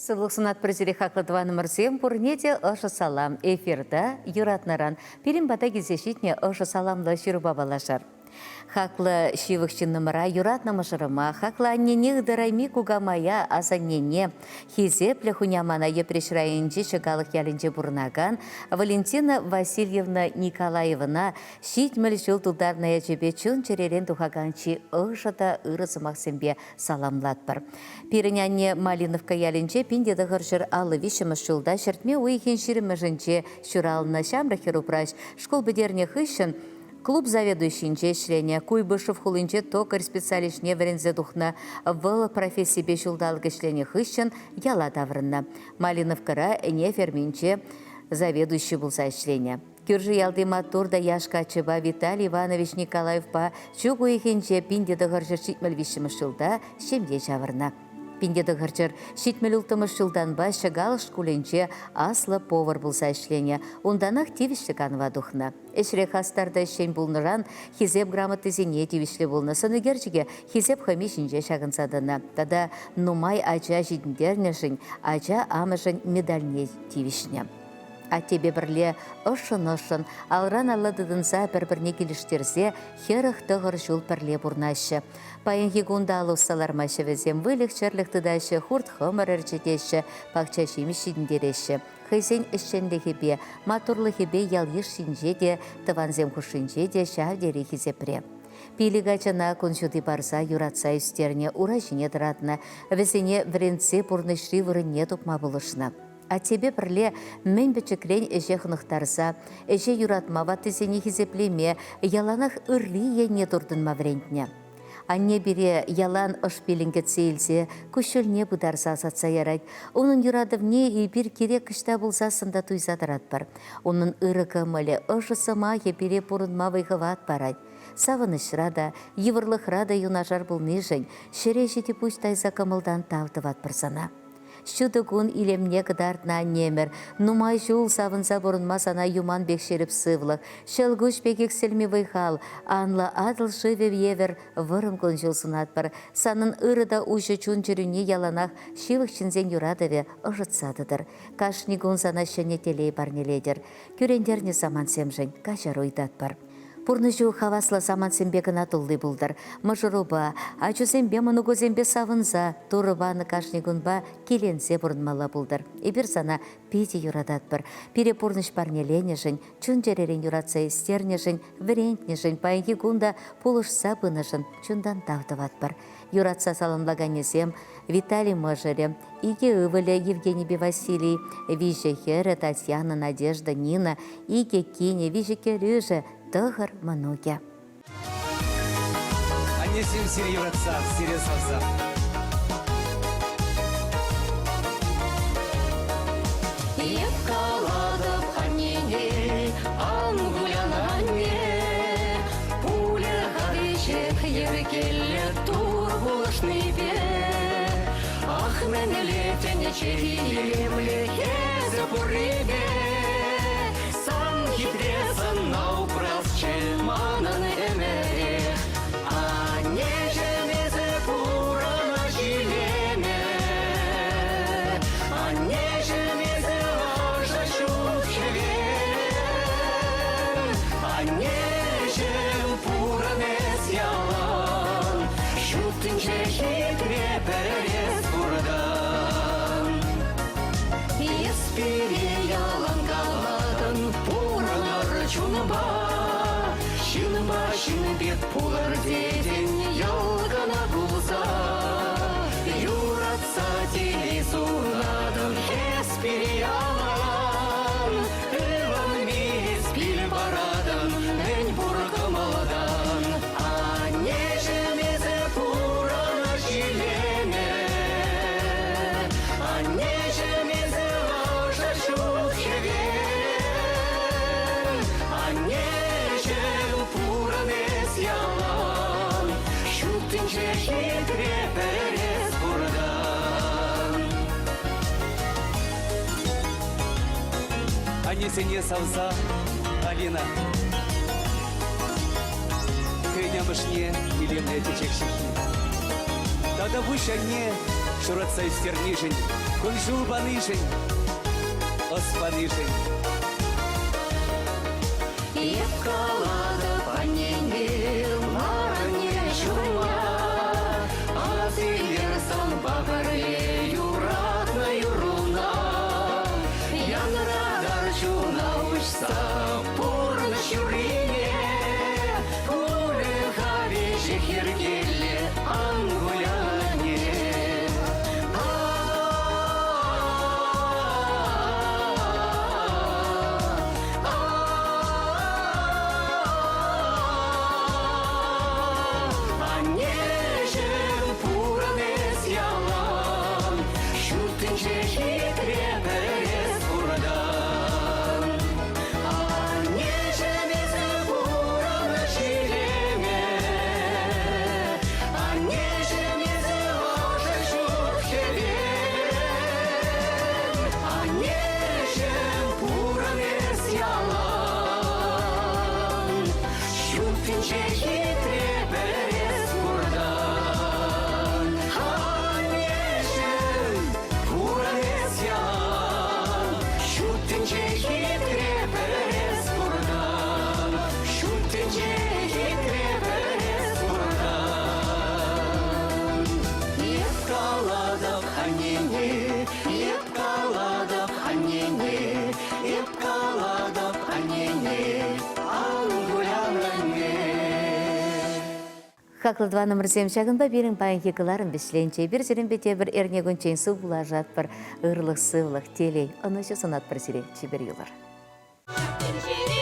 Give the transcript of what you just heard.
Сывлӑх сунатпӑр сире хаклӑ тӑванӑмӑрсем, пурне те ӑшӑ салам. Эфирта юратнӑран пирӗн пата килсе ҫитнӗ ӑшӑ саламлӑ ҫырупа паллашар. Хаклӑ ҫывӑх ҫыннӑмӑра, юратнӑ мӑшӑрӑма, хаклӑ аннене ытарайми кукамая, асаннене, хисеплӗ хунямана Йӗпреҫ районӗнчи Ҫӑкалӑх ялӗнче пурӑнакан Валентина Васильевна Николаевӑна 70 ҫул тултарнӑ ячӗпе чун-чӗререн тухакан чи ӑшӑ та ырӑ сӑмахсемпе саламлатпӑр. Пирӗн анне Малиновка ялӗнче 1953 ҫулта ҫӗртме уйӑхӗн ҫирӗммӗшӗнче ҫуралнӑ ҫамрӑк хӗрупраҫ шкул пӗтернӗ хыҫҫӑн клуб заведующинче ӗҫленӗ, Куйбышев хулинче токарь специалистне вӗренсе тухнӑ. Вӑл профессипе ҫулталӑк ӗҫленӗ хыҫҫӑн яла таврӑннӑ. Малиновкӑра ӗне ферминче заведующи пулса ӗҫленӗ. Кӳршӗ ялти маттур та яш каччӑпа Виталий Иванович Николаевпа чӳк уйӑхӗнче 1973 ҫулта ҫемье ҫавӑрнӑ. 1976 ҫултанпа Ҫӑкалӑх шкулӗнче аслӑ повар пулса ӗҫленӗ, унтанах тивӗҫлӗ канӑва тухнӑ. Ӗҫре хастар та ӗҫчен пулнӑран Хисеп грамотисене тивӗҫлӗ пулнӑ, сӑнӳкерчӗке Хисеп хӑми ҫинче ҫакӑнса тӑнӑ тата нумай ача ҫитӗнтернӗшӗн ача амӑшӗн медальне тивӗҫнӗ. Аттепе пӗрле ӑшшӑн-ӑшшӑн, алран алла тытӑнса пӗр-пӗрне килӗштерсе 49 ҫул пӗрле пурӑнаҫҫӗ. Паянхи кун та алӑ усса лармаҫҫӗ вӗсем, выльӑх-чӗрлӗх тытаҫҫӗ, хурт-хӑмӑр ӗрчетеҫҫӗ, пахча ҫимӗҫ ҫитӗнтереҫҫӗ. Хӑйсен ӗҫченлӗхӗпе, маттурлӑхӗпе ял-йыш ҫинче те, тӑвансем хушшинче те ҫав тери хисепре. Пилӗк ачана кун ҫути парса юратса ӳстернӗ, ура ҫине тӑратнӑ, вӗсене вӗрентсе пурнӑҫри вырӑнне тупма пулӑшнӑ. Аттепе пӗрле мӗн пӗчӗкрен ӗҫе хӑнӑхтарса, ӗҫе юратма, ваттисене хисеплеме, яланах ырри енне туртӑнма вӗрентнӗ. Анне пире ялан ӑш пилӗн кӗтсе илсе куҫҫульне пытарса ӑсатса ярать. Унӑн юратӑвне эпир кирек ӑҫта пулсассӑн та туйса тӑратпӑр. Унӑн ырӑ кӑмӑлӗ, ӑшӑ сӑмахӗ пире пурӑнма вӑй-хӑват парать. Савӑнӑҫра та, йывӑрлӑхра та юнашар пулнишӗн ҫӗре ҫити пуҫ тайса кӑмӑлтан тав тӑватпӑр сана. Ҫутӑ кун илемне кӑтартнӑ аннемӗр, нумай ҫул савӑнса пурӑнма сана юман пек ҫирӗп сывлӑх, ҫӑлкуҫ пек иксӗлми вӑй-хал, анлӑ Атӑл шывӗ евӗр вӑрӑм кун-ҫул сунатпӑр. Санӑн ырӑ та уҫӑ чун-чӗрӳне яланах ҫывӑх ҫынсен юратӑвӗ ӑшӑтса тӑтӑр. Кашни кун сана ҫӗнӗ телей парнелетӗр. Кӳрентернӗ самантсемшӗн каҫару ыйтатпӑр. Пурнӑҫу хаваслӑ самантсемпе кӑна тулли пултӑр. Мӑшӑрупа, ачусемпе, мӑнукусемпе савӑнса, Турӑ панӑ кашни кунпа киленсе пурӑнмалла пултӑр. Эпир сана питӗ юрататпӑр. Пире пурнӑҫ парнеленӗшӗн, чун-чӗререн юратса ӳстернӗшӗн, вӗрентнӗшӗн, паянхи кун та пулӑшса пынӑшӑн чунтан тав тӑватпӑр. Юратса саламлаканӗсем Виталий мӑшӑрӗ, икӗ ывӑлӗ Евгенийпе Василий, виҫӗ хӗрӗ Татьяна, Надежда, Нина, икӗ кинӗ, виҫӗ кӗрӳшӗ, тӑхӑр мӑнукӗ. Аннесем сире юратса, сире савса. Эп калатӑп аннене, ан кулян, анне, пулӗ-ха веҫех йӗркеллӗ Тур пулӑшнипе. Ах, мӗнле тӗнче илемлӗ эсӗ пуррипе, Сан хитре сӑнна упрасчӗ манӑн ӗмӗрех. Аннеҫӗм, эсӗ пурӑна ҫилеме, Аннеҫӗм, эсӗ ӑшӑ ҫут хӗвел. Аннеҫӗм, пурӑн эс ялан, Ҫут тӗнче хитре пӗрес куртан. Эс пире ялан калатӑн, пурӑнӑр чунпа, Ҫынпа ҫын пек пулӑр тетӗн, йӑл кӑна пулса. Юратса телей сунатӑн, эс пире ялан. Ывӑнми эс пил паратӑн мӗн пур кӑмӑлтан. Аннеҫӗм, эсӗ пурӑнӑҫ илеме. Аннеҫӗм, эсӗ ӑшӑ ҫут хӗвел. Аннеҫӗм, пурӑн эс ялан. Ҫут тӗнче хитре пӗрес пуртан. Аннесене савса, Алина. Хӑйӗн амӑшне илемлӗ чечек ҫыххи. Тата пуҫ анне. Ҫуратса ӳстернишӗн, кун-ҫул панишӗн, ӑс панишӗн. Эп калатӑп аннене, марне ҫурма, Асилер санпа пӗрле юратнӑ юрруна. Янратар чуна уҫса пурнӑҫ юррине, Пулӗ-ха веҫех йӗркеллӗ, ан куляне. Аннеҫӗм, пурӑн эс ялан, Ҫут тӗнче хитре пӗр эс пуртан. Аннеҫӗм, эсӗ пурӑнӑҫ илеме, Аннеҫӗм, эсӗ ӑшӑ ҫут хӗвел. Аннеҫӗм, пурӑн эс ялан, Ҫут тӗнче хитре пӗр эс пуртан. Аннеҫӗм, пурӑн эс ялан, Ҫут тӗнче хитре пӗр эс пуртан. Ҫут тӗнче хитре пӗр эс пуртан. Эп калатӑп аннене, эп калатӑп аннене, эп калатӑп аннене, ан кулян анне. Хаклӑ тӑванӑмӑрсем, ҫакӑнпа пирӗн паянхи кӑларӑм вӗҫленчӗ. Эпир сирӗнпе тепӗр эрнекунччен сыв пулашатпӑр. Ырлӑх-сывлӑх, телей, ӑнӑҫу сунатпӑр сире. Чипер юлӑр. Тӗнчере.